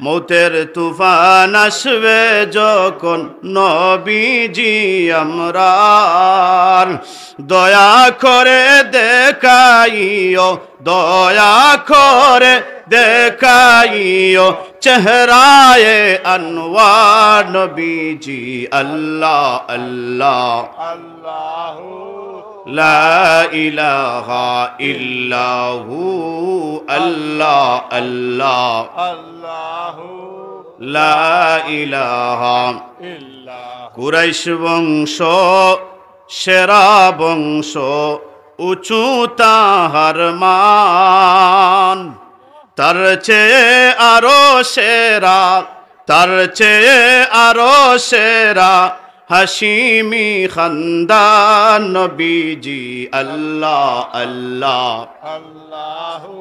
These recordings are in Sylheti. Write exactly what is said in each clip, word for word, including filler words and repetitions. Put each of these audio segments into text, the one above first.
মৌতের তুফান আসবে যখন নবীজি আমরার, দয়া করে দেখাইও, দয়া করে দেখাইও চেহারায়ে আনোয়ার নবীজি। আল্লাহ আল্লাহ। আল্লাহু লা ইলাহা ইল্লাহু। আল্লাহ আল্লাহ। আল্লাহু লা ইলাহা ইল্লাহু। কুরাইশ বংশ, সেরা বংশ, উঁচু তাহার মান। তার চেয়ে আরো সেরা, তার চেয়ে আরো সেরা হাশিমি খানদান নবীজি। আল্লাহ আল্লাহ। আল্লাহু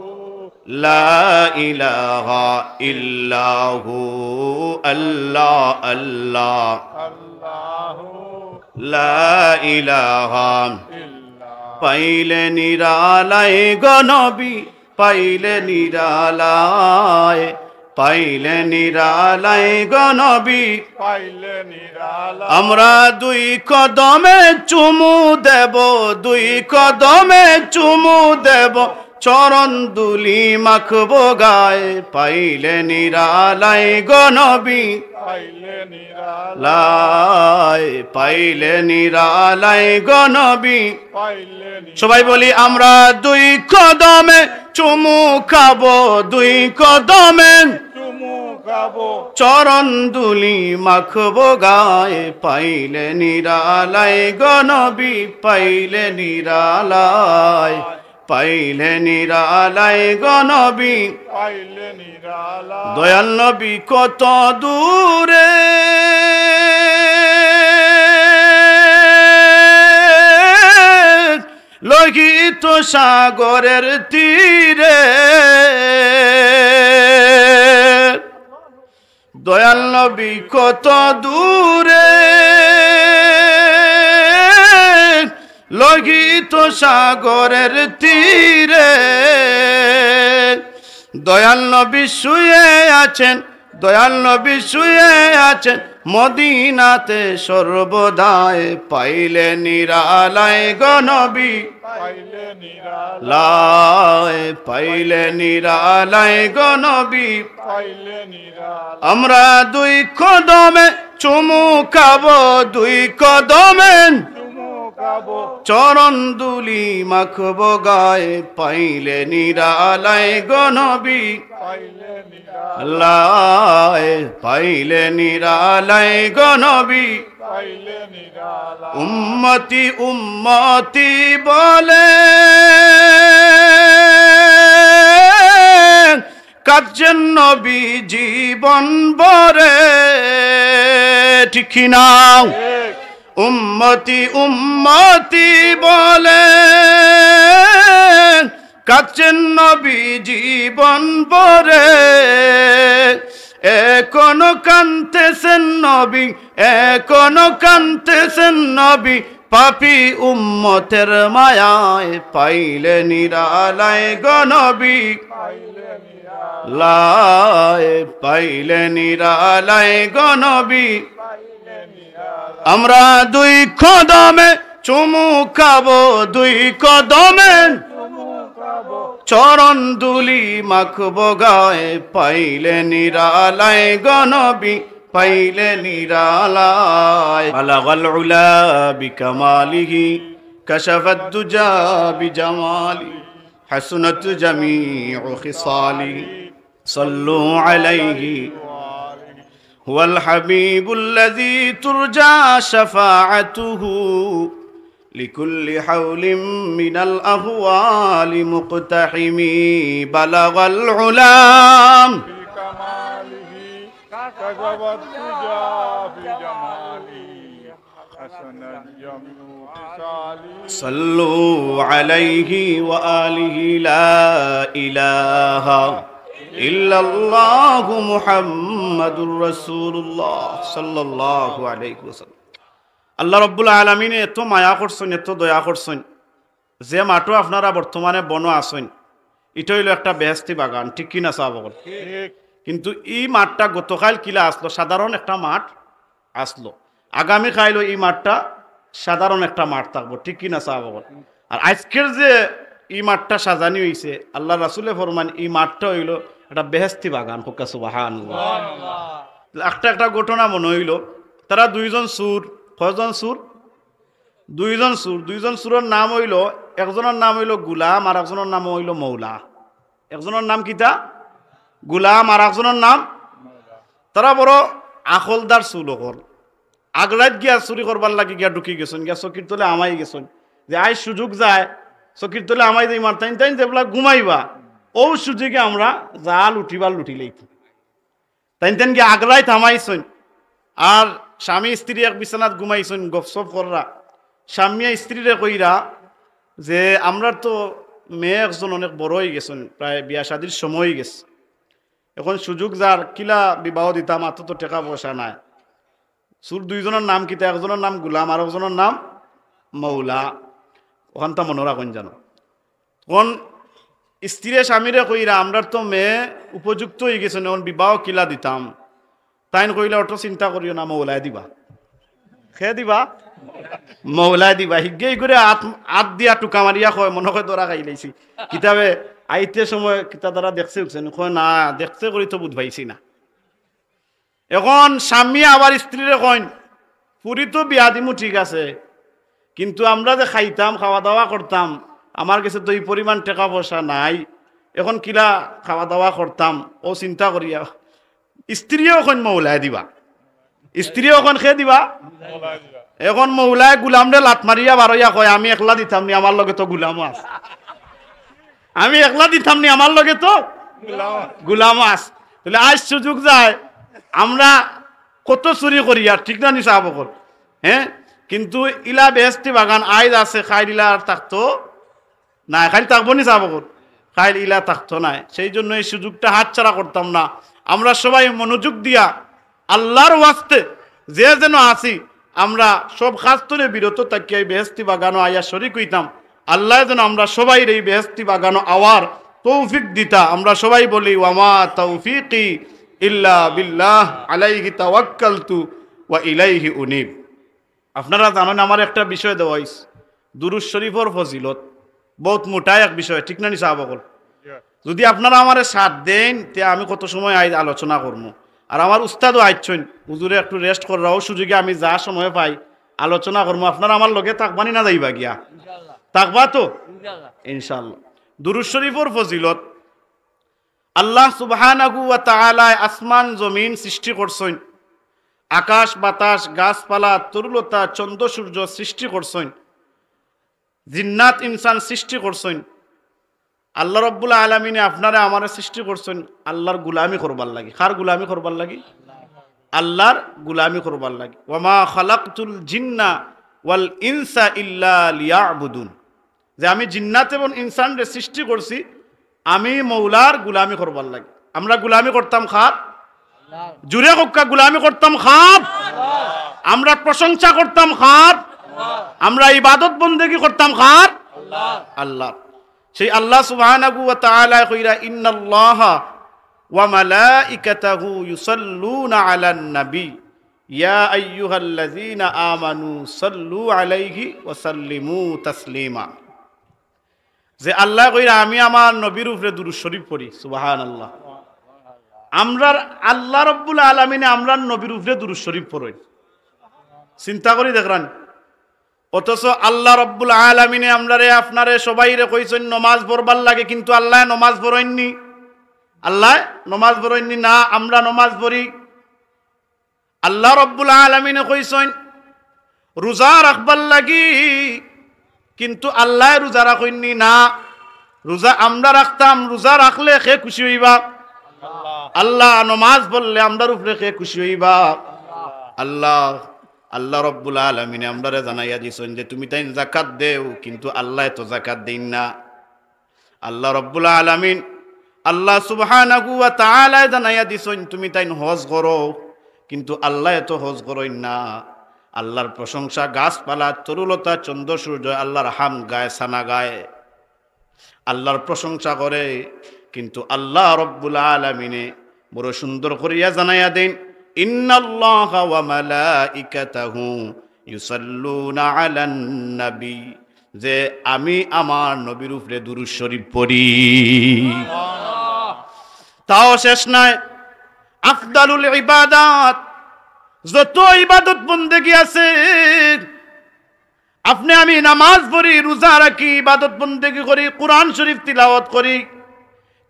লা ইলাহা ইল্লাহু। আল্লাহ আল্লাহ। আল্লাহু লা ইলাহা ইল্লাহু। পাইলে নিরালায় গো নবী, পাইলে নিরালায়, পাইলে নিরালায় গো নবী। পাইলে নিরালায়। আমরা দুই কদমে চুমু দেব, দুই কদমে চুমু দেব, চরণ ধুলি মাখব গায়ে। পাইলে নিরালায় গো নবী, পাইলে নিরালায়। লাই, পাইলে নিরালায় গো নবী। পাইলে নিরালায়। সবাই বলি, আমরা দুই কদমে চুমু খাবো, দুই কদমে চুমু খাবো। চরণ ধুলি মাখব গায়ে। পাইলে নিরালায় গো নবী, পাইলে নিরালায়। পাইলে নিরালায় গো নবী। পাইলে নিরালায়। দয়াল নবী কত দূরে, লোহিত সাগরের তীরে। দয়াল নবী কত দূরে, লোহিত সাগরের তীরে। দয়াল নবী শুয়ে আছেন, দয়াল নবী শুয়ে আছেন মদিনাতে সর্বদায়। পাইলে নিরালায় গো নবী, পাইলে নিরালায়। লাই, পাইলে নিরালায় গো নবী। পাইলে নিরালায়। আমরা দুই কদমে চুমু খাবো, দুই কদমে চুমু খাবো। চরণ ধুলি মাখব গায়ে। পাইলে নিরালায় গো নবী। পাইলে নিরালায়। লাই, পাইলে নিরালায় গো নবী। পাইলে নিরালায়। উম্মতি উম্মতি বলে কাঁদছেন নবী জীবন ভরে। ঠিক কি না? ঠিক। উম্মতি উম্মতি বলে কাঁদছেন নবী জীবন ভরে। এখনো কাঁদতেছেন নবী, এখনো কাঁদতেছেন নবী, পাপী উম্মতের মায়ায়। পাইলে নিরালায় গো নবী, লাই, পাইলে নিরালায় গো নবী। আমরা দুই কদমে চুমু খাবো, দুই কদমে চরণ ধুলি মাখব গায়ে। পাইলে নিরালায় গো নবী, পাইলে নিরালায়। বালাগাল উলা বিকামালিহি, কাশাফাদ দুজা বিজামালি, হাসুনাত জামিউ খিসালি। সাল্লু আলাইহি। هو الحبيب الذي ترجى شفاعته لكل هول من الأهوال مقتحم. بلغ العلا بكماله، كشف الدجى بجماله، حسنت جميع خصاله. صلوا عليه وآله، لا إله إلا الله محمد رسول الله صلى الله عليه وسلم. আল্লাহ রব্বুল আলামিনে এত মায়া করছইন, এত দয়া করছইন, যে মাঠো আপনারা বর্তমানে বনো আছইন, ইটা অইলো একটা বেহেশতি বাগান, ঠিক কি না সাহাব অকল? ঠিক। কিন্তু ই মাঠটা গতকাইল কিলা আছলো, সাধারণ একটা মাঠ আছলো, আগামী কাইলও ই মাঠটা সাধারণ একটা মাঠ থাকবো, ঠিক কি না সাব অকল? আর আইজকের যে ই মাঠটা সাজানি অইছে, আল্লার রাসুলে ফরমাইন, ই মাঠটা অইলো একটা বেহেস্তি বাগান। কউক্কা সুবহানাল্লাহ। একটা, একটা ঘটনা মনো অইলো, তারা দুইজন চুর, কয়জন চুর? দুইজন চুর। দুইজন চুরর নাম অইলো, একজনর নাম অইলো গুলাম, আর একজনর নাম অইলো মৌলা। একজনর নাম কিতা? গুলাম, আর একজনর নাম। তারা বড় আখলদার চুর অকল। আগরাইত গিয়া চুরি করবার লাগি গিয়া ঢুকি গেছইন, গিয়া চকির তলে হামাই গেছইন, যে আইজ সুযোগ যায়, চকির তলে হামাই যাইমু, তাইন তাইন যেবলা ঘুমাইবা, অউ সুযোগে আমরা যা লুটিবার লুটিলাইমু। তাইন তাইন গিয়া আগরাইত হামাইছইন। আর স্বামী স্ত্রী এক বিছানাত ঘুমাইছইন, গপসপ কররা। স্বামীয়ে স্ত্রীরে কইরা যে, "আমরার তো মেয়ে একজন অনেক বড় অইগেছইন, প্রায় বিয়া শাদির সময় অইগেছে। এখন সুযোগ যার, কিলা বিবাহ দিতাম, আতো তো টেকা পয়সা নাই।" চুর দুইজনর নাম কিতা? একজনর নাম গুলাম, আর একজনর নাম মৌলা। অখানটা মনো রাখইন জানো। তখন স্ত্রীয়ে স্বামীরে কইরা, "আমরার তো মেয়ে উপযুক্ত অইগেছইন, এখন বিবাহ কিলা দিতাম?" তাইন কইলা, "অত চিন্তা করিও না, মৌলায় দিবা।" কে দিবা? মৌলায় দিবা। হিগে ইগুরে আত, আত দিয়া টুকা মারিয়া কয়, মনো কয় ধরা খাইলাইছি। কিতাবে আইতে সময় কিতা তারা দেখছে উঠছে নি? কয়, "না, দেখতে করি তো বুঝ পাইছি না।" এখন স্বামীয়ে আবার স্ত্রীরে কইন, "ফুরি তো বিয়া দিমু, ঠিক আছে, কিন্তু আমরা যে খাইতাম, খাওয়া দাওয়া করতাম, আমার গেছে তো ই পরিমাণ টেকা পয়সা নাই, এখন কিলা খাওয়া দাওয়া করতাম, অউ চিন্তা করিয়া।" স্ত্রীয়েও কইন মৌলায় দিবা, স্ত্রীয়েও কইন কে দিবা? এখন মৌলায় গুলামরে লাত মারিয়া বারইয়া কয়, "আমি একলা দিতাম নি, আমার লগে তো গুলামও আছে।" আমি একলা দিতাম নি, আমার লগে তো গুলাম আছে। তাইলে আইজ সুযোগ যায়, আমরা কত চুরি করি, আর ঠিক না নি সাব অকল? হ্যাঁ, কিন্তু ইলা বেহেস্তি বাগান আইজ আছে, কাইল ইলা আর থাকতো নায়। কাইল থাকবো নি সাব অকল? কাইল ইলা থাকতো নায়। সেই জন্য এই সুযোগটা হাতছাড়া করতাম না। আমরা সবাই মনোযোগ দিয়া আল্লার ওয়াস্তে যে যেন আছি, আমরা সব কাজ তনে বিরত থাকিয়া এই বেহেস্তি বাগানো আইয়া শরিক অইতাম। আল্লায় যেন আমরা সবাইরে এই বেহেস্তি বাগানো আওয়ার তৌফিক দিতা। আমরা সবাই বলি, "ওয়ামা তৌফিকি ইল্লা বিল্লাহ, আলাইহি তাওয়াক্কালতু ওয়া ইলাইহি উনীব।" আপনারা জানইন, আমার একটা বিষয় দেওয়া অইছে, দুরূদ শরিফর ফজিলত। বউত মোটা এক বিষয়, ঠিক না নি সাব অকল? যদি আপনারা আমারে সাথ দেইন, তে আমি কত সময় আইজ আলোচনা করমু। আর আমার উস্তাদও আইছইন, হুজুরে একটু rest কররা, অউ সুযোগে আমি যা সময় পাই আলোচনা করমু। আপনারা আমার লগে থাকবা নি না যাইবা গিয়া? ইনশাআল্লাহ। থাকবা তো? ইনশাআল্লাহ। ইনশাআল্লাহ। দুরূদ শরিফর ফজিলত। আল্লাহ সুবহানাহু ওয়া তাআলায় আসমান জমিন সৃষ্টি করছইন, আকাশ বাতাস, গাছপালা, তরুলতা, চন্দ্র সূর্য সৃষ্টি করছইন, জিন্নাত ইনসান সৃষ্টি করছইন। আল্লাহ রব্বুল আলামিনে আপনারে আমারে সৃষ্টি করছইন আল্লার গুলামি করবার লাগি। কার গুলামি করবার লাগি? আল্লার গুলামি করবার লাগি। "ওয়ামা খালাকতুল জিন্না ওয়াল ইনসা ইল্লা লিয়াবুদুন।" যে আমি জিন্নাত এবং ইনসানরে সৃষ্টি করছি আমি মৌলার গুলামি করবার লাগি। আমরা গুলামি করতাম কার? জুরে কউক্কা, গুলামি করতাম কার? আমরা প্রশংসা করতাম কার? আমরা ইবাদত বন্দেগি করতাম কার? আল্লার। সেই আল্লাহ সুবহানাহু ওয়া তাআলায় কইরা, "ইন্নাল্লাহা ওয়া মালাইকাতাহু ইউসাল্লুনা আলান নবী, ইয়া আইয়ুহাল্লাযীনা আমানু সাল্লু আলাইহি ওয়া সাল্লিমু তাসলিমা।" যে আল্লায় কইরা, "আমি আমার নবীর উপরে দুরূদ শরিফ পড়ি।" সুবহানাল্লাহ। আমরার আল্লাহ রব্বুল আলামিনে আমরার নবীর উপরে দুরূদ শরিফ পড়ইন। চিন্তা করি দেখরানি। অথচ আল্লাহ রব্বুল আলামিনে আমরারে, আপনারে, সবাইরে কইছইন নমাজ পড়বার লাগি, কিন্তু আল্লায় নমাজ পড়ইননি। আল্লায় নমাজ পড়ইননি না, আমরা নমাজ পড়ি। আল্লাহ রব্বুল আলামিনে কইছইন রোজা রাখবার লাগি, কিন্তু আল্লায় রোজা রাখইননি না। রোজা আমরা রাখতাম, রোজা রাখলে কে খুশি অইবা? আল্লাহ। নমাজ পড়লে আমরার উপরে কে খুশি অইবা? আল্লাহ। আল্লাহ রব্বুল আলামিনে আমরারে জানাইয়া দিছইন যে তুমি তাইন যাকাত দেও, কিন্তু আল্লায় তো যাকাত দেইন না। আল্লাহ রব্বুল আলামিন, আল্লাহ সুবহানাহু ওয়া তাআলায় জানাইয়া দিছইন, তুমি তাইন হজ করো, কিন্তু আল্লায় তো হজ করইন না। আল্লাহর প্রশংসা গাছপালা, তরুলতা, চন্দ্র সূর্য, আল্লাহর হামদ গায়, সানা গায়, আল্লাহর প্রশংসা করে, কিন্তু আল্লাহ রব্বুল আলামিনে বড় সুন্দর করিয়া জানাইয়া দেন, "ইন্নাল্লাহা ওয়া মালাইকাতাহু ইউসাল্লুনা আলান নবী", যে আমি আমার নবীর উপরে দুরূদ শরীফ পড়ি। তাও শেষ নাই, আফদালুল ইবাদাত, যত ইবাদত বন্দেগী আছে, আপনে আমি নামাজ পড়ি, রোজা রাখি, ইবাদত বন্দেগী করি, কোরআন শরীফ তিলাওয়াত করি,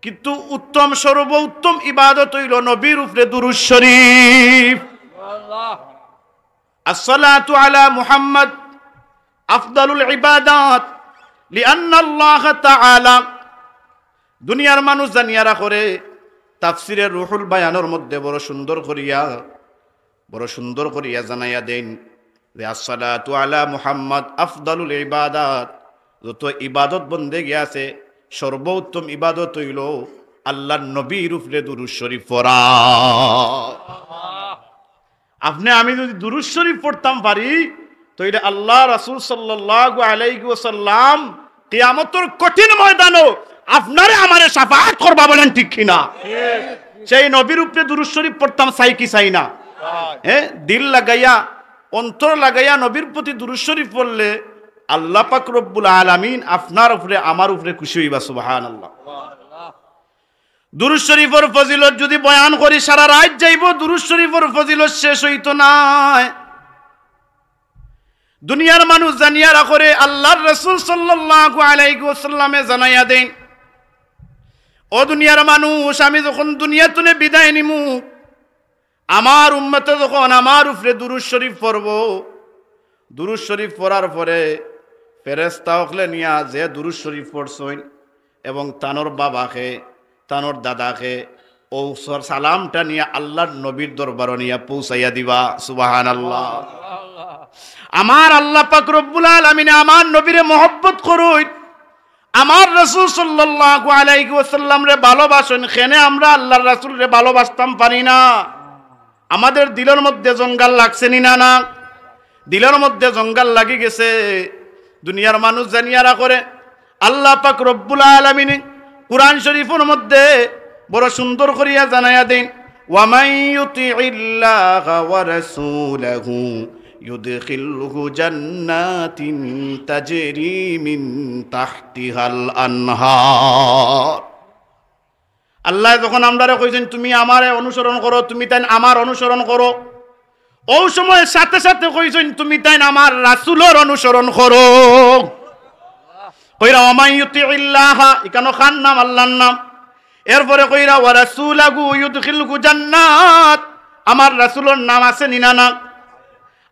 কিন্তু উত্তম, সর্বোত্তম ইবাদত অইলো নবীর উপরে দুরূদ শরীফ। আসসালাতু আলা মুহাম্মদ আফদালুল ইবাদাত, লিআন্নাল্লাহা তাআলা, দুনিয়ার মানুষ জানিয়া রাখরে, তাফসিরে রুহুল বায়ানর মধ্যে বড় সুন্দর করিয়া, বড় সুন্দর করিয়া জানাইয়া দেন যে, "আসসালাতু আলা মুহাম্মদ আফদালুল ইবাদাত", যত ইবাদত বন্দেগী আছে, সর্বোত্তম ইবাদত অইলো আল্লাহর নবীর উপরে দুরূদ শরীফ পড়া। আপনে আমি যদি দুরূদ শরীফ পড়তাম পারি, তাইলে আল্লাহ রাসূল সাল্লাল্লাহু আলাইহি ওয়াসাল্লাম কিয়ামতর কঠিন ময়দানো আপনারে আমারে শাফাআত করবা, বলেন ঠিক কি না? সেই নবীর উপরে দুরূদ শরীফ পড়তাম, চাই কি চাই না? হ্যাঁ, দিল লাগাইয়া, অন্তর লাগাইয়া নবীর প্রতি দুরূদ শরীফ পড়লে আল্লাহ পাক রব্বুল আলামিন আপনার উপরে, আমার উপরে খুশি অইবা। সুবহানাল্লাহ। দুরূদ শরীফর ফজিলত যদি বয়ান করি, সারা রাইত যাইবো, দুরূদ শরীফর ফজিলত শেষ অইতো নায়। দুনিয়ার মানুষ জানিয়া রাখরে, আল্লাহর রাসূল সাল্লাল্লাহু আলাইহি ওয়াসাল্লামে জানাইয়া দেন, "ও দুনিয়ার মানুষ, আমি যখন দুনিয়া তুনে বিদায় নিমু, আমার উম্মতে যখন আমার উপরে দুরূদ শরীফ পড়বো, দুরূদ শরীফ পড়ার পরে ফেরেশতা অকলে নিয়া যে দুরূদ শরীফ পড়ছইন এবং তানর বাবাকে, তানর দাদাকে, অউ সর-, সালামটা নিয়া আল্লাহর নবীর দরবারো নিয়া পৌঁছাইয়া দিবা।" সুবহানাল্লাহ। আমার আল্লাহ পাক রব্বুল আলামিনে আমার নবীরে মহব্বত করইন, আমার রাসূল সাল্লাল্লাহু আলাইহি ওয়াসাল্লামরে ভালোবাসইন, কেনে আমরা আল্লাহর রাসূলরে ভালোবাসতাম পারি না? আমাদের দিলর মধ্যে জঙ্গাল লাগছে নি না, না? দিলর মধ্যে জঙ্গাল লাগি গেছে। দুনিয়ার মানুষ জানিয়া রাখরে, আল্লাহ পাক রব্বুল আলামিনে কোরআন শরীফর মধ্যে বড় সুন্দর করিয়া জানাইয়া দেন, "ওয়া মান ইউতিইল্লাহা ওয়া রাসূলাহু ইউদখিলহু জান্নাতিন তাজরি মিন তাহতিহাল আনহার।" আল্লায় যখন আমরারে কইছইন, "তুমি আমারে অনুসরণ করো, তুমি তাইন আমার অনুসরণ করো", অউ সময় সাথে সাথে কইছইন, "তুমি তাইন আমার রাসূলর অনুসরণ করো।" কইরা, "ওয়া মান ইউতিইল্লাহা", ইখানো কার নাম? আল্লাহর নাম। এরপরে কইরা, "ওয়া রাসূলাহু ইউদখিলহু জান্নাত", আমার রাসূলর নাম আছে নি না, না?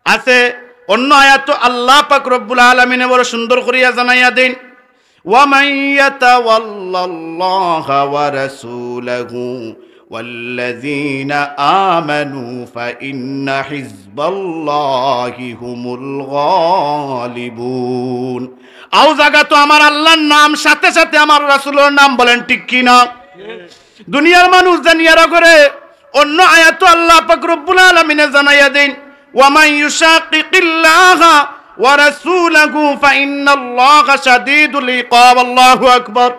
আছে। অন্য আয়াতো আল্লাহ পাক রব্বুল আলামিনে বড় সুন্দর করিয়া জানাইয়া দেন, "ওয়া মান ইয়াতাওয়াল্লাল্লাহা ওয়া রাসূলাহু ওয়াল্লাযীনা আমানু ফাইন্না হিজবাল্লাহি হুমুল গালিবুন।" অউ জাগাত তো আমার আল্লাহর নাম, সাথে সাথে আমার রাসূলর নাম, বলেন ঠিক কি না? দুনিয়ার মানুষ জানিয়া রাখরে, অন্য আয়াতো আল্লাহ পাক রব্বুল আলামিনে জানাইয়া দেন, "ওয়া মান ইউশাকিকিল্লাহা ওয়া রাসূলাহু ফাইন্নাল্লাহা শাদীদুল ইকাব।" আল্লাহু আকবার।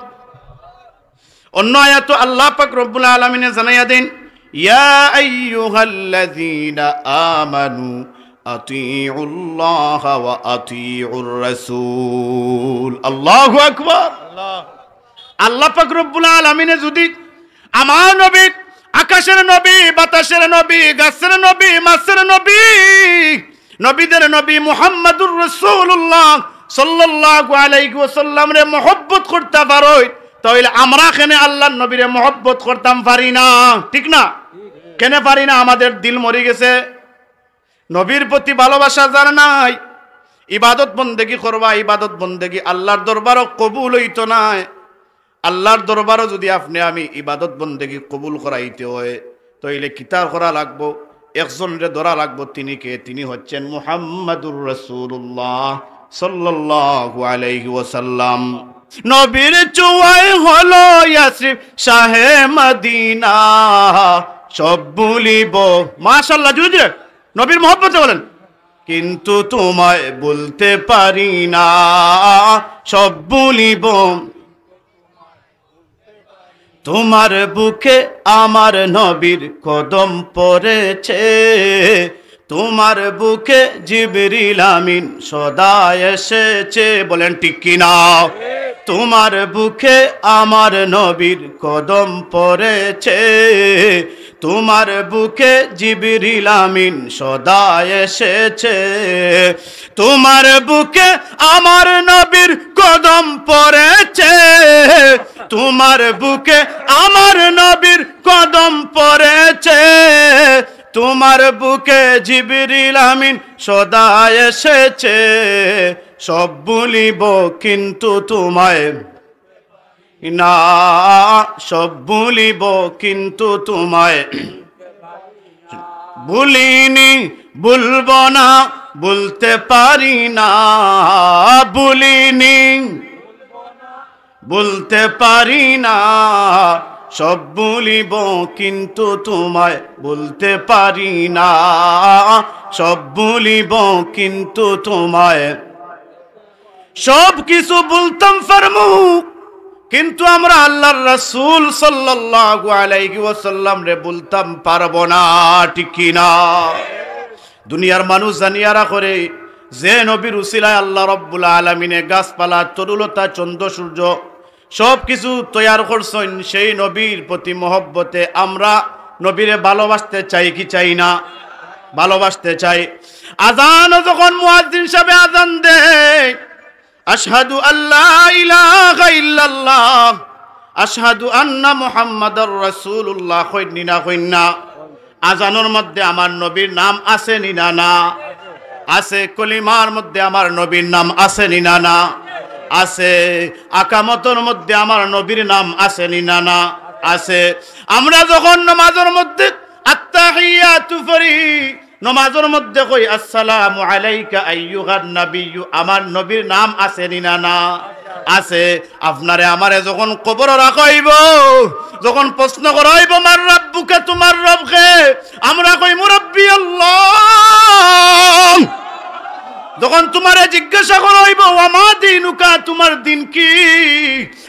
অন্য আয়াতো আল্লাহ পাক রব্বুল আলামিনে জানাইয়া দেন, "ইয়া আইয়ুহাল্লাযীনা আমানু আতিউল্লাহা ওয়া আতিউর রাসূল।" আল্লাহু আকবার। আল্লাহ পাক রব্বুল আলামিনে যদি আমার নবী, আকাশের নবী, বাতাসের নবী, গাছের নবী, মাছের নবী, নবীদের নবী মুহাম্মাদুর রাসূলুল্লাহ সাল্লাল্লাহু আলাইহি ওয়াসাল্লামরে মহব্বত করতা পারইন, তাইলে আমরা কেনে আল্লাহর নবীরে মহব্বত করতাম পারি না? ঠিক না? কেনে পারি না? আমাদের দিল মরি গেছে। নবীর প্রতি ভালোবাসা যার নাই, ইবাদত বন্দেগি করবা, ইবাদত বন্দেগি আল্লাহর দরবারো কবুল অইতো নায়। আল্লাহর দরবারো যদি আপনে আমি ইবাদত বন্দেগি কবুল করাইতে অয়, তাইলে কিতা করা লাগবো? একজনরে ধরা লাগবো। তিনি কে? তিনি হচ্ছেন মুহাম্মাদুর রাসূলুল্লাহ সাল্লাল্লাহু আলাইহি ওয়াসাল্লাম। নবীর ছোঁয়ায় হলো ইয়াসরিব শাহে মদিনা, সব ভুলিব। মাশাআল্লাহ, জোরে জোরে। নবীর মহব্বতে বলেন, কিন্তু তোমায় ভুলতে পারি না, সব ভুলিব। তোমার বুকে আমার নবীর কদম পড়েছে, তোমার বুকে জিবরিল আমিন সদা এসেছে। বলেন ঠিক কি না? তোমার বুকে আমার নবীর কদম পড়েছে, তোমার বুকে জিবরিল আমিন সদা এসেছে। তোমার বুকে আমার নবীর কদম পড়েছে, তোমার বুকে আমার নবীর কদম পড়েছে, তোমার বুকে জিবরিল আমিন সদা এসেছে। সব ভুলিব কিন্তু তোমায় না, সব ভুলিব কিন্তু তোমায় ভুলিনি, ভুলব না, ভুলতে পারি না, ভুলিনি, ভুলতে পারি না। সব ভুলিব কিন্তু তোমায় ভুলতে পারি না, সব ভুলিব কিন্তু তোমায়। সব কিছু ভুলতাম পারমু, কিন্তু আমরা আল্লাহর রাসূল সাল্লাল্লাহু আলাইহি ওয়াসাল্লামরে ভুলতাম পারবো না, ঠিক কি না? দুনিয়ার মানুষ জানিয়া রাখরে, যে নবীর উসিলায় আল্লাহ রাব্বুল আলামিনে গাছপালা, তরুলতা, চন্দ্র সূর্য সব কিছু তৈয়ার করছইন, সেই নবীর প্রতি মহব্বতে আমরা নবীরে ভালোবাসতে চাই কি চাই না? ভালোবাসতে চাই। আজানও যখন মুয়াজ্জিন সাহেবে আজান দেয়, আশহাদু আল্লা ইলাহা ইল্লাল্লাহ, আশহাদু আন্না মুহাম্মাদার রাসূলুল্লাহ, কইন নি না, কইন না? আজানর মধ্যে আমার নবীর নাম আছে নি না? না আছে। কলিমার মধ্যে আমার নবীর নাম আছে নি না? না আছে। আকামতর মধ্যে আমার নবীর নাম আছে নি না? না আছে। আমরা যখন নামাজর মধ্যে আত্তাহিয়াতু পড়ি, নামাজর মধ্যে কই, "আসসালামু আলাইকা আইয়ুহান নাবিয়্যু", আমার নবীর নাম আছে নি না? না আছে। আপনারে আমারে যখন কবরো রাখা অইবো, যখন প্রশ্ন করা অইবো, "মান রাব্বুকা", তোমার রব কে? আমরা কইমু, "রাব্বি আল্লাহ।" যখন তোমারে জিজ্ঞাসা করা অইবো, "ওয়া মা দীনুকা", তোমার দিন কি?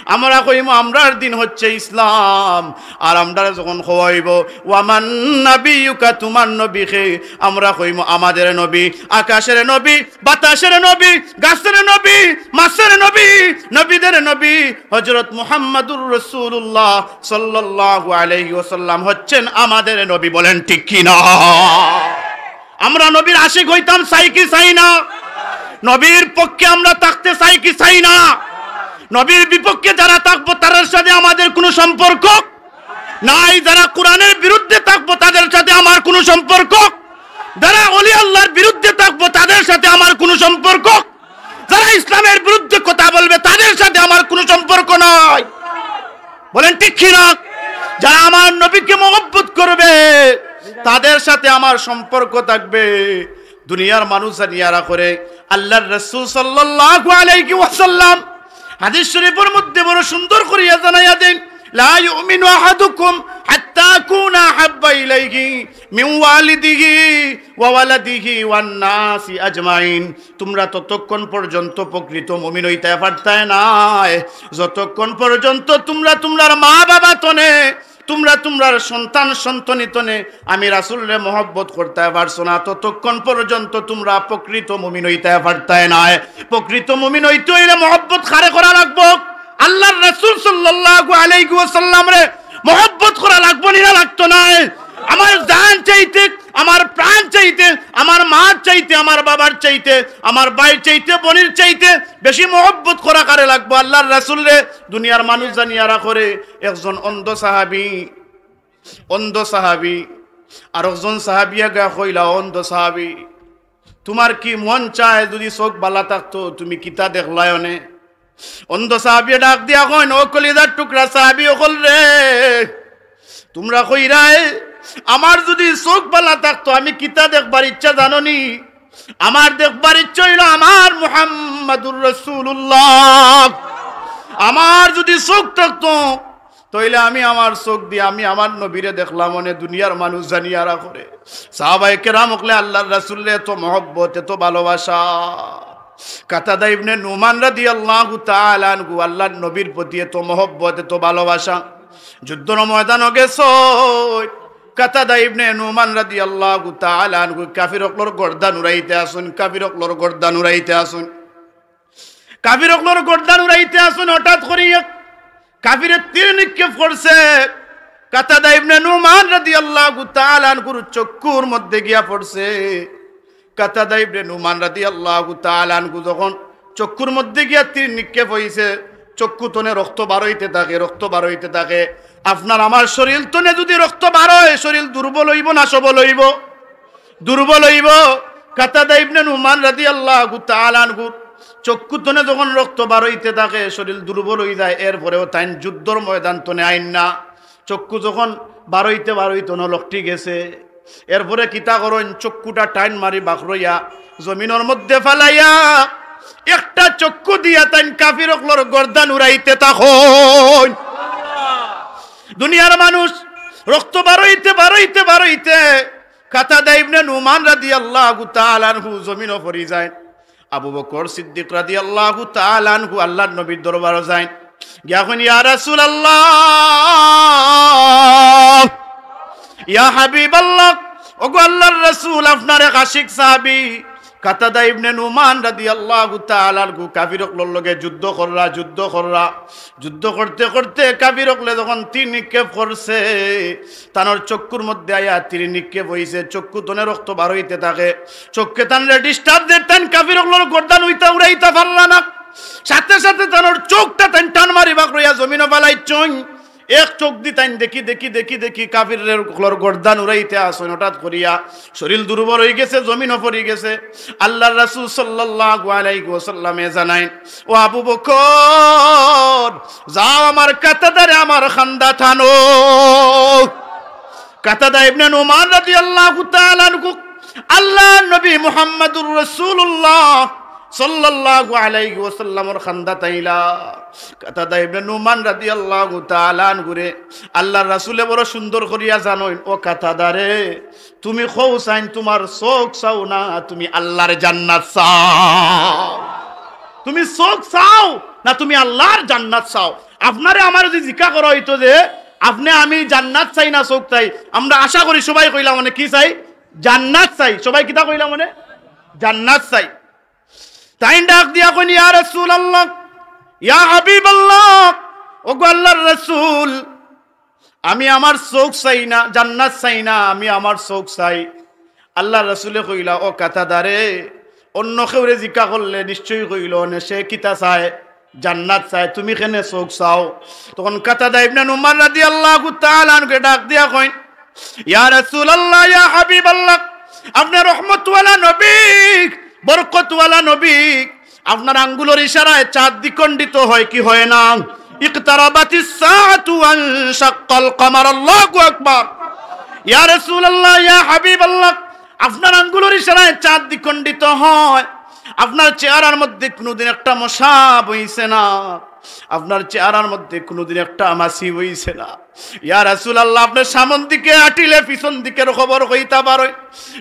আমরা কইমু, "আমরার দিন হচ্ছে ইসলাম।" আর আমরারে যখন কওয়া অইবো, "ওয়া মান নাবিয়্যুকা", তোমার নবী কে? আমরা কইমু, "আমাদের নবী, আকাশের নবী, বাতাসের নবী, গাছের নবী, মাছের নবী, নবীদের নবী হযরত মুহাম্মাদুর রাসূলুল্লাহ সাল্লাল্লাহু আলাইহি ওয়াসাল্লাম হচ্ছেন আমাদের নবী।" বলেন ঠিক কি না? আমরা নবীর আশিক হইতাম চাই কি চাই না? নবীর পক্ষে আমরা থাকতে চাই কি চাই না? নবীর বিপক্ষে যারা থাকবো, তাদের সাথে আমাদের কোনো সম্পর্ক নাই। যারা কোরআনের বিরুদ্ধে থাকবো, তাদের সাথে আমার কোনো সম্পর্ক। যারা অলি আল্লাহর বিরুদ্ধে থাকবো, তাদের সাথে আমার কোনো সম্পর্ক। যারা ইসলামের বিরুদ্ধে কথা বলবে, তাদের সাথে আমার কোনো সম্পর্ক নাই। বলেন ঠিক কি না? যারা আমার নবীকে মহব্বত করবে, তাদের সাথে আমার সম্পর্ক থাকবে। দুনিয়ার মানুষ জানিয়া রাখরে, আল্লাহর রাসূল সাল্লাল্লাহু আলাইহি ওয়াসাল্লাম হাদিস শরীফের মধ্যে বড় সুন্দর করিয়া জানাইয়া দেন, "লা ইউমিনু আহাদুকুম হাত্তা আকুনা আহাব্বা ইলাইহি মিন ওয়ালিদিহি ওয়া ওয়ালাদিহি ওয়ান নাসি আজমাইন।" তোমরা ততক্ষণ পর্যন্ত প্রকৃত মুমিন হইতে পারতায় নায়, যতক্ষণ পর্যন্ত তোমরা তোমরার মা বাবা তনে, তোমরা তোমরার সন্তান সন্তনি তনে আমি রাসূলরে মহব্বত করতে পারছো না, ততক্ষণ পর্যন্ত তোমরা প্রকৃত মুমিন হইতে পারতায় নায়। প্রকৃত মুমিন হইতে হইলে মহব্বত কারে করা লাগবো? আল্লাহর রাসূল সাল্লাল্লাহু আলাইহি ওয়াসাল্লামরে মহব্বত করা লাগবো নি না লাগতো নায়? আমার জান চাইতে, আমার প্রাণ চাইতে, আমার মার চাইতে, আমার বাবার চাইতে, আমার ভাইর চাইতে, বোনের চাইতে বেশি মহব্বত করা কারে লাগবো? আল্লাহর রাসূলরে। দুনিয়ার মানুষ জানিয়া রাখরে, একজন অন্ধ সাহাবী, অন্ধ সাহাবী, আর একজন সাহাবিয়া গা কইলা, "অন্ধ সাহাবী, তোমার কি মন চায় যদি চোখ বালা থাকতো, তুমি কিতা দেখলায় অনে?" অন্ধ সাহাবিয়ে ডাক দিয়া কইন, "ও কলিজার টুকরা সাহাবী অকল রে, তোমরা কইরায়, আমার যদি চোখ বালা থাকতো, আমি কিতা দেখবার ইচ্ছা জানো নি? আমার দেখবার ইচ্ছা হইল আমার মুহাম্মাদুর রাসূলুল্লাহ। আমার যদি চোখ থাকতো, তাইলে আমি আমার চোখ দিয়া আমি আমার নবীরে দেখলাম অনে, দুনিয়ার মানুষ জানিয়া রাখরে।" সাহাবায়ে কেরাম অকলে আল্লাহর রাসূলরে এত মহব্বত, এত ভালোবাসা। কাতাদা ইবনে নুমান রাদিয়াল্লাহু তাআলা আনহু, আল্লাহর নবীর প্রতি এত মহব্বত, এত ভালোবাসা। যুদ্ধর ময়দানো গেছইন। কাতাদা ইবনে নুমান রাদিয়াল্লাহু তাআলা আনহু কাফির অকলর গর্দান উড়াইতে আছইন, কাফির অকলর গর্দান উড়াইতে আছইন। কাফির অকলর গর্দান উড়াইতে আছইন, হঠাৎ করি এক কাফিরে তীর নিক্ষেপ করছে। কাতাদা ইবনে নুমান রাদিয়াল্লাহু তাআলা আনহুর চক্ষুর মধ্যে গিয়া পড়ছে। কাতাদা ইবনে নুমান রাদিয়াল্লাহু তাআলা আনহু যখন চক্ষুর মধ্যে গিয়া তীর নিক্ষেপ অইছে, চক্ষু তনে রক্ত বারইতে থাকে, রক্ত বারইতে থাকে। আপনার আমার শরীর তনে যুদি রক্ত বারয়, শরীর দুর্বল অইবো না সবল অইবো? দুর্বল অইবো। কাতাদা ইবনে নুমান রাদিয়াল্লাহু তাআলা আনহুর চক্ষু তনে যখন রক্ত বারইতে থাকে, শরীর দুর্বল অইযায়, এরপরেও তাইন যুদ্ধর ময়দান তনে আইন না। চক্ষু যখন বারইতে বারইতে নলকটি গেছে, এরপরে কিতা করইন? চক্ষুটা টাইন মারি বাখরইয়া জমিনর মধ্যে ফালাইয়া একটা চক্ষু দিয়া তাইন কাফির অকলর গর্দান উড়াইতে থাকইন। দুনিয়ার মানুষ, রক্ত বারইতে বারইতে বারইতে কাতাদা ইবনে নুমান রাদিয়াল্লাহু তাআলা আনহু জমিনো পড়ি যাইন। আবু বকর সিদ্দিক রাদিয়াল্লাহু তাআলা আনহু আল্লাহর নবীর দরবারো যাইন, গিয়া কইন, "ইয়া রাসূলুল্লাহ, ইয়া হাবিবাল্লাহ, ওগো আল্লাহর রাসূল, আপনার এক আশিক সাহাবী কাতাদা ইবনে নুমান রাদিয়াল্লাহু তাআলা আনহু কাফির অকলর লগে যুদ্ধ কররা, যুদ্ধ কররা, যুদ্ধ করতে করতে কাফির অকলে যখন তীর নিক্ষেপ করছে, তানর চক্ষুর মধ্যে আইয়া তীর নিক্ষেপ অইছে, চক্ষু তনে রক্ত বারইতে থাকে, চক্ষে তানরে disturb দের, তাইন কাফির অকলর গর্দান উইতা উড়াইতা পারলা না, সাথে সাথে তানর চোখটা তাইন টান মারি বাখরইয়া জমিনো ফালাইছইন।" এক চোখ দি তাইন দেখি, দেখি, দেখি, দেখি কাফির অকলর গর্দান উড়াইতে আছইন, হঠাৎ করিয়া শরীর দুর্বল অইগেছে, জমিনো পড়ি গেছে। আল্লাহর রাসূল সাল্লাল্লাহু আলাইহি ওয়াসাল্লামে জানাইন, "ও আবু বকর, যাও আমার কাতাদারে আমার খান্দাত আনো।" কাতাদা ইবনে নুমান রাদিয়াল্লাহু তাআলা আনহু আল্লাহর নবী মুহাম্মাদুর রাসূলুল্লাহ সাল্লাল্লাহু আলাইহি ওয়াসাল্লামর খান্দাত আইলা। কাতাদা ইবনে নুমান রাদিয়াল্লাহু তাআলা আনহুরে আল্লাহর রাসূলে বড় সুন্দর করিয়া জানইন, "ও কাতাদারে, তুমি কও চাইন তুমার চোখ চাও না তুমি আল্লাহর জান্নাত চাও? তুমি চোখ চাও না তুমি আল্লাহর জান্নাত চাও?" আপনারে আমারে যুদি জিকা করা অইতো যে, আপনে আমি জান্নাত চাই না চোখ চাই, আমরা আশা করি সবাই কইলাম অনে কি চাই? জান্নাত চাই। সবাই কিতা কইলাম অনে? জান্নাত চাই। তাইন ডাক দিয়া কইন, "ইয়া রাসূলুল্লাহ, ইয়া হাবিবাল্লাহ, ওগো আল্লাহর রাসূল, আমি আমার চোখ চাই না, জান্নাত চাই না, আমি আমার চোখ চাই।" আল্লাহর রাসূলে কইলা, "ও কাতাদারে, অন্য কেউরে জিকা করলে নিশ্চয়ই কইলো অনে সে কিতা চায়, জান্নাত চায়, তুমি কেনে চোখ চাও?" তখন কাতাদা ইবনে নুমান রাদিয়াল্লাহু তাআলা আনহুরে ডাক দিয়া কইন, "ইয়া রাসূলুল্লাহ, ইয়া হাবিবাল্লাহ, আপনে রহমতওয়ালা নবী, বরকতওয়ালা নবী, আপনার আঙ্গুলর ইশারায় চাঁদ দ্বিখণ্ডিত হয় কি হয় না? ইকতারাবাতিস সাআতু ওয়ানশাক্কাল কামার।" আল্লাহু আকবার। ইয়া রাসূলুল্লাহ, ইয়া হাবিবাল্লাহ, আপনার আঙ্গুলর ইশারায় চাঁদ দ্বিখণ্ডিত হয়। আপনার চেহারার মধ্যে কুনুদিন একটা মশা বইছে না, আপনার চেহারার মধ্যে কুনুদিন একটা মাছি বইছে না। ইয়া রাসূলুল্লাহ, আপনে সামন দিকে আটিলে পিছন দিকের খবর কইতা পারইন,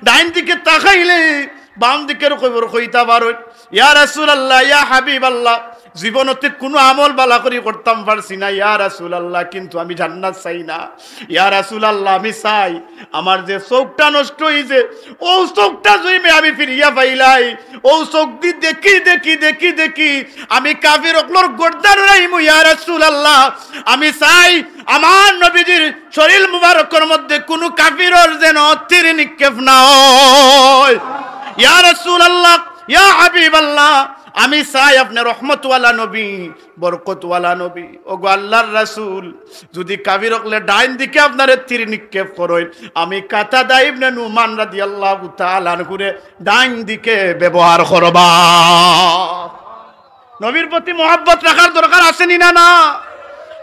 ডাইন দিকে তাকাইলে বাম দিকের খবর কইতা পারইন। ইয়া রাসূলুল্লাহ, ইয়া হাবিবাল্লাহ, জীবনতে কুনু আমল বালা করি করতাম পারছি না, ইয়া রাসূলুল্লাহ, কিন্তু আমি জান্নাত চাই না। ইয়া রাসূলুল্লাহ, আমি চাই আমার যে চোখটা নষ্ট অইছে, অউ চোখটা যুদি আমি ফিরিয়া পাইলাই, অউ চোখ দি দেখি, দেখি, দেখি, দেখি আমি কাফির অকলর গর্দান উড়াইমু, ইয়া রাসূলুল্লাহ। আমি চাই আমার নবীজির শরীর মুবারকর মধ্যে কুনু কাফিরর যেন তীর নিক্ষেপ না হয়। ইয়া রাসূলুল্লাহ, ইয়া হাবিবাল্লাহ, আমি চাই আপনে রহমতওয়ালা নবী, বরকতওয়ালা নবী। ওগো আল্লাহর রাসূল, যুদি কাফির অকলে ডাইন দিকে আপনারে তীর নিক্ষেপ করইন, আমি কাতাদা ইবনে নুমান রাদিয়াল্লাহু তাআলা আনহুরে ডাইন দিকে ব্যবহার করবা। নবীর প্রতি মহব্বত রাখার দরকার আছে নি না? না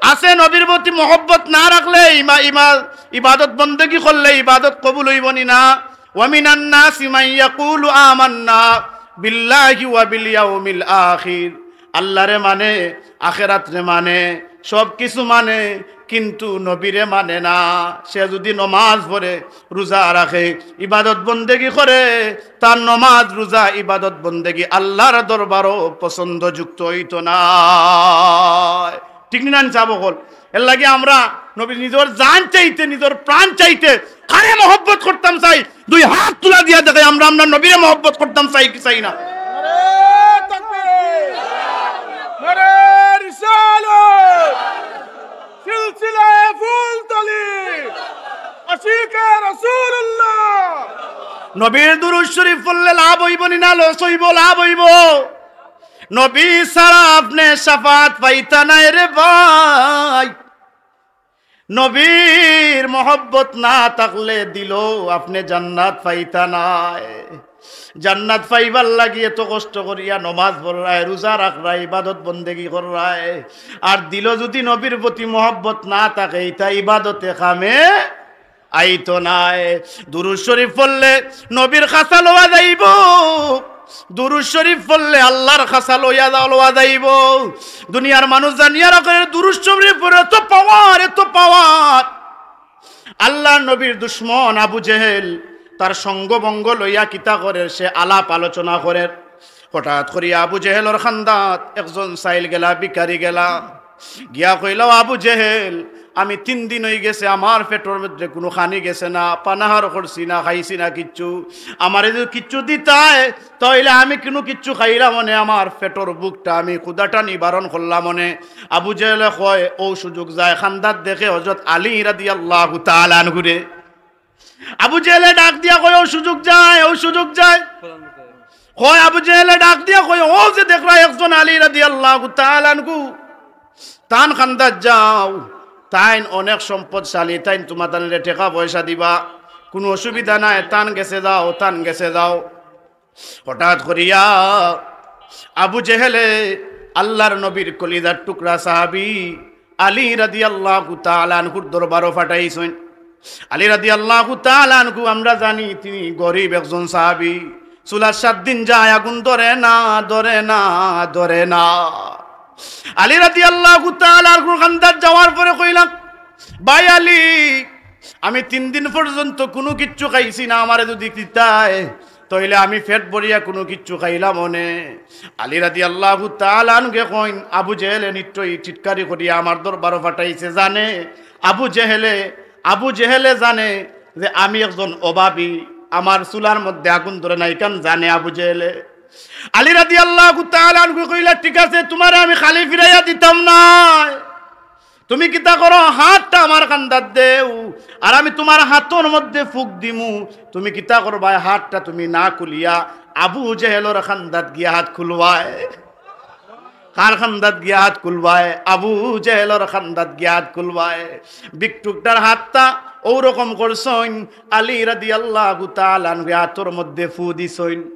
আছে। নবীর প্রতি মহব্বত না রাখলে ইমা-, ইমা-, ইবাদত বন্দেগি করলে ইবাদত কবুল অইবো নি না? ওয়া মিনান নাসি মান ইয়াকুলু আমান্না বিল্লাহি ওয়া বিল ইয়াউমিল আখির। আল্লাহরে মানে, আখেরাতরে মানে, সব কিছু মানে, কিন্তু নবীরে মানে না। সে যুদি নমাজ পড়ে, রোজা রাখে, ইবাদত বন্দেগি করে, তার নমাজ, রোজা, ইবাদত বন্দেগি আল্লাহর দরবারও পছন্দযুক্ত অইতো নায়। ঠিক নি না নি সাব অকল? এরলাগি আমরা নবীর নিজর জান চাইতে, নিজর প্রাণ চাইতে কারে মহব্বত করতাম চাই, দুই হাত তুলা দিয়া দেখাই, আমরা আমরার নবীরে মহব্বত করতাম চাই কি চাই না? নারায়ে তাকবীর, নারায়ে রিসালাত, সিলসিলায়ে ফুলতলি, আশিকে রাসূলুল্লাহ। নবীর দুরূদ শরীফ পড়লে লাভ অইবো নি না লস অইবো? লাভ অইবো। নবী ছাড়া আপনে শাফাআত পাইতা নায় রে ভাই। নবীর মহব্বত না থাকলে দিলো আপনে জান্নাত পাইতা নায়। জান্নাত পাইবার লাগি এত কষ্ট করিয়া নমাজ পড়রায়, রোজা রাখরায়, ইবাদত বন্দেগি কররায়, আর দিলো যুদি নবীর প্রতি মহব্বত না থাকে, ইতা ইবাদতে কামে আইতো নায়। দুরূদ শরীফ পড়লে নবীর খাছা লওয়া যাইবো, দুরূদ শরীফ পড়লে আল্লার খাছা লইয়া যাওয়া, লওয়া যাইবো। দুনিয়ার মানুষ জানিয়া রাখো, দুরূদ শরীফ পড়ে এত পাওয়ার, এত পাওয়ার। আল্লার নবীর দুশমন আবু জেহেল তার সঙ্গভঙ্গ লইয়া কিতা করের, সে আলাপ আলোচনা করের। হঠাৎ করিয়া আবু জেহেলর কান্দাত একজন সাইল গেলা, ভিখারি গেলা, গিয়া কইলা, "আবু জেহেল, আমি তিন দিন অইগেছে, আমার পেটর মধ্যে কুনু খানি গেছে না, পানাহার করছি না, খাইছি না কিচ্ছু। আমারে যুদি কিচ্ছু দিতায়, তাইলে আমি কুনু কিচ্ছু খাইলাম অনে, আমার পেটর ভুকটা, আমি ক্ষুধাটা নিবারণ করলাম অনে।" আবু জেহেলে কয়, অউ সুযোগ যায়, কান্দাত দেখে হযরত আলী রাদিয়াল্লাহু তাআলা আনহুরে। আবু জেহেলে ডাক দিয়া কয়, "অউ সুযোগ যায়, অউ সুযোগ যায়।" কয়, আবু জেহেলে ডাক দিয়া কয়, "অউ যে দেখরায় একজন আলী রাদিয়াল্লাহু তাআলা আনহু, তান কান্দাত যাও, তাইন অনেক সম্পদশালী, তাইন তুমাতানরে টেকা পয়সা দিবা, কুনু অসুবিধা নাই, তান গেছে যাও, তান গেছে যাও।" হঠাৎ করিয়া আবু জেহেলে আল্লার নবীর কলিজার টুকরা সাহাবী আলী রাদিয়াল্লাহু তাআলা আনহুর দরবারো পাঠাইছইন। আলী রাদিয়াল্লাহু তাআলা আনহু, আমরা জানি, তিনি গরিব একজন সাহাবী। চুলাত সাত দিন যায়, আগুন ধরে না, ধরে না, ধরে না। আলী রাদিয়াল্লাহু তাআলা আনহুর কান্দাত যাওয়ার পরে কইলা, "ভাই আলী, আমি তিন দিন পর্যন্ত কুনু কিচ্ছু খাইছি না, আমারে যুদি দিতায়, তাইলে আমি পেট ভরিয়া কুনু কিচ্ছু খাইলাম অনে।" আলী রাদিয়াল্লাহু তাআলা আনহুয়ে কইন, আবু জেহেলে নিশ্চয়ই টিটকারি করিয়া আমার দরবারো পাঠাইছে, জানে আবু জেহেলে, আবু জেহেলে জানে যে আমি একজন অভাবী, আমার চুলার মধ্যে আগুন ধরে না, ইখান জানে আবু জেহেলে। আলী রাদিয়াল্লাহু তাআলা আনহু কইলা, "ঠিক আছে, তুমারে আমি খালি ফিরাইয়া দিতাম নায়। তুমি কিতা করো, হাতটা আমার কান্দাত দেও, আর আমি তুমার হাতর মধ্যে ফুক দিমু। তুমি কিতা করবায়, হাতটা তুমি না খুলিয়া আবু জেহেলর কান্দাত গিয়া হাত খুলবায়।" কার কান্দাত গিয়া হাত খুলবায়? আবু জেহেলর কান্দাত গিয়া হাত খুলবায়। ভিক্ষুকটার হাতটা অউ রকম করছইন, আলী রাদিয়াল্লাহু তাআলা আনহুয়ে হাতর মধ্যে ফু দিছইন।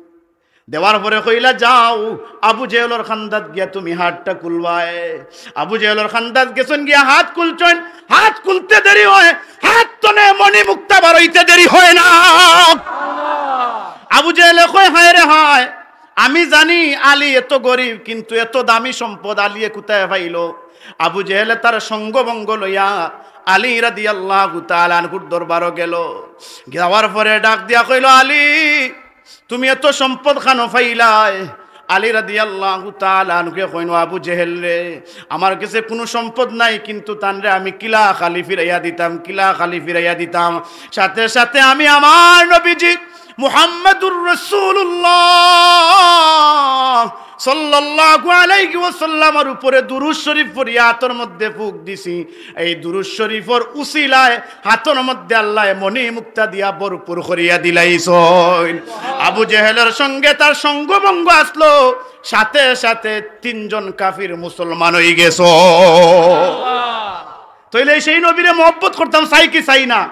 দেওয়ার পরে কইলা, "যাও, আবু জেহেলর কান্দাত গিয়া তুমি হাতটা খুলবায়।" আবু জেহেলর কান্দাত গেছইন, গিয়া হাত খুলছইন। হাত খুলতে দেরি হয়, হাত তনে মণি মুক্তা বারইতে দেরি হয় না। আবু জেহেলে কয়, "হায় রে হায়, আমি জানি আলী এত গরিব, কিন্তু এত দামি সম্পদ আলীয়ে কুথায় পাইলো?" আবু জেহেলে তার সঙ্গভঙ্গ লইয়া আলী রাদিয়াল্লাহু তাআলা আনহুর দরবারো গেলো। যাওয়ার পরে ডাক দিয়া কইলো, "আলী, তুমি এত সম্পদ কানো পাইলায়?" আলী রাদিয়াল্লাহু তাআলা আনহুয়ে কইন, "ও আবু জেহেল রে, আমার গেছে কুনু সম্পদ নাই, কিন্তু তানরে আমি কিলা খালি ফিরাইয়া দিতাম, কিলা খালি ফিরাইয়া দিতাম।" সাথে সাথে আমি আমার নবীজি মুহাম্মাদুর রাসূলুল্লাহ সাল্লাল্লাহু আলাইহি ওয়াসাল্লামর উপরে দুরূদ শরীফ পড়িয়া হাতর মধ্যে ফুক দিছি। এই দুরূদ শরীফর উসিলায় হাতর মধ্যে আল্লায় মণি মুক্তা দিয়া ভরপুর করিয়া দিলাইছইন। আবু জেহেলর সঙ্গে তার সঙ্গভঙ্গ আসলো, সাথে সাথে তিনজন কাফির মুসলমান অইগেছইন। তাইলে সেই নবীরে মহব্বত করতাম চাই কি চাই না?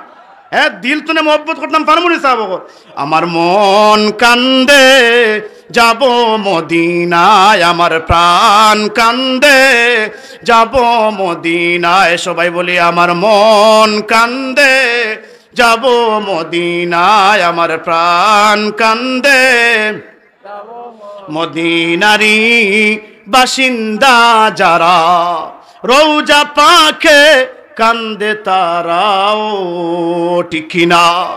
হ্যাঁ, দিল তনে মহব্বত করতাম পারমু নি সাব অকল? আমার মন কান্দে, যাব মদিনায়, আমার প্রাণ কান্দে, যাব মদিনায়। সবাই বলি, আমার মন কান্দে, যাব মদিনায়, আমার প্রাণ কান্দে। মদিনারি বাসিন্দা যারা, রওজা পাকে কান্দে তারাও, ঠিক কি না?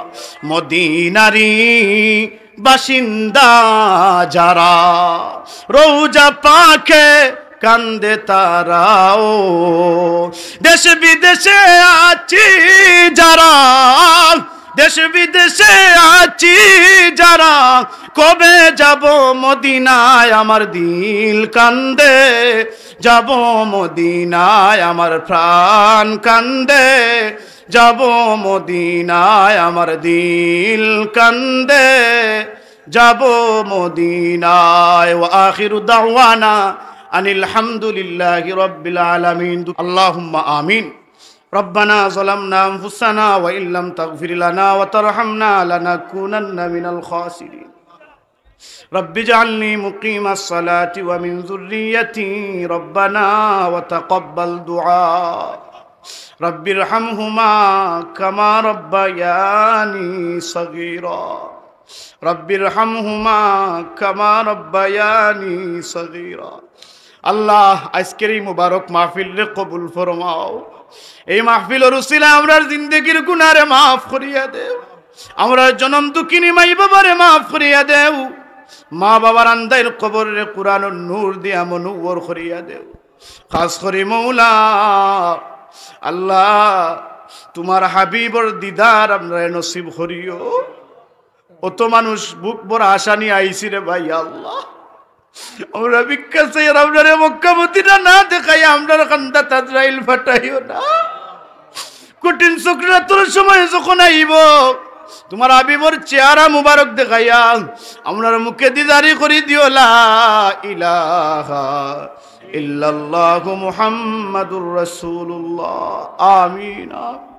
মদিনারি বাসিন্দা যারা, রওজা পাকে কান্দে তারাও। দেশে বিদেশে আছি যারা, দেশে বিদেশে আছি যারা, কবে যাব মদিনায় আমার দিল কান্দে, যাব মদিনায় আমার প্রাণ কান্দে, যাব মদিনায় আমার দিল কান্দে, যাব মদিনায়। وآخر دعوانا أن الحمد لله رب العالمين. اللهم آمين. ربنا ظلمنا أنفسنا وإن لم تغفر لنا وترحمنا لنكونن من الخاسرين. رب اجعلني مقيم الصلاة ومن ذريتي ربنا وتقبل دعاء. رب ارحمهما كما ربياني صغيرا. رب ارحمهما كما ربياني صغيرا. আল্লাহ, আজকের এই মুবারক মাহফিলরে কবুল ফরমাও। এই মাহফিলর উসিলায় আমরার জিন্দেগির গুনারে মাফ করিয়া দেও। আমরার জনম দুঃখিনী মাই বাবারে মাফ করিয়া দেও। মা বাবার আন্দাইর কবররে কোরআনর নূর দিয়া মনোহর করিয়া দেও। খাস করি মৌলা আল্লাহ, তুমার হাবিবর দিদার আমরারে নসিব করিও। অত মানুষ বুক ভরা আশা নিয়া আইছি রে ভাই আল্লাহ। আমরা ভিক্ষা চাইয়ার আমরারে মক্কা মদিনা না দেখাইয়া আমরার কান্দাত আজরাইল পাঠাইও না। কঠিন সকরাতর সময় যখন আইবো, তুমার হাবিবর চেহারা মুবারক দেখাইয়া আমরার মুখে দিদারি করি দিও, লা ইলাহা ইল্লাল্লাহু মুহাম্মাদুর রাসূলুল্লাহ। আমিন, আমিন।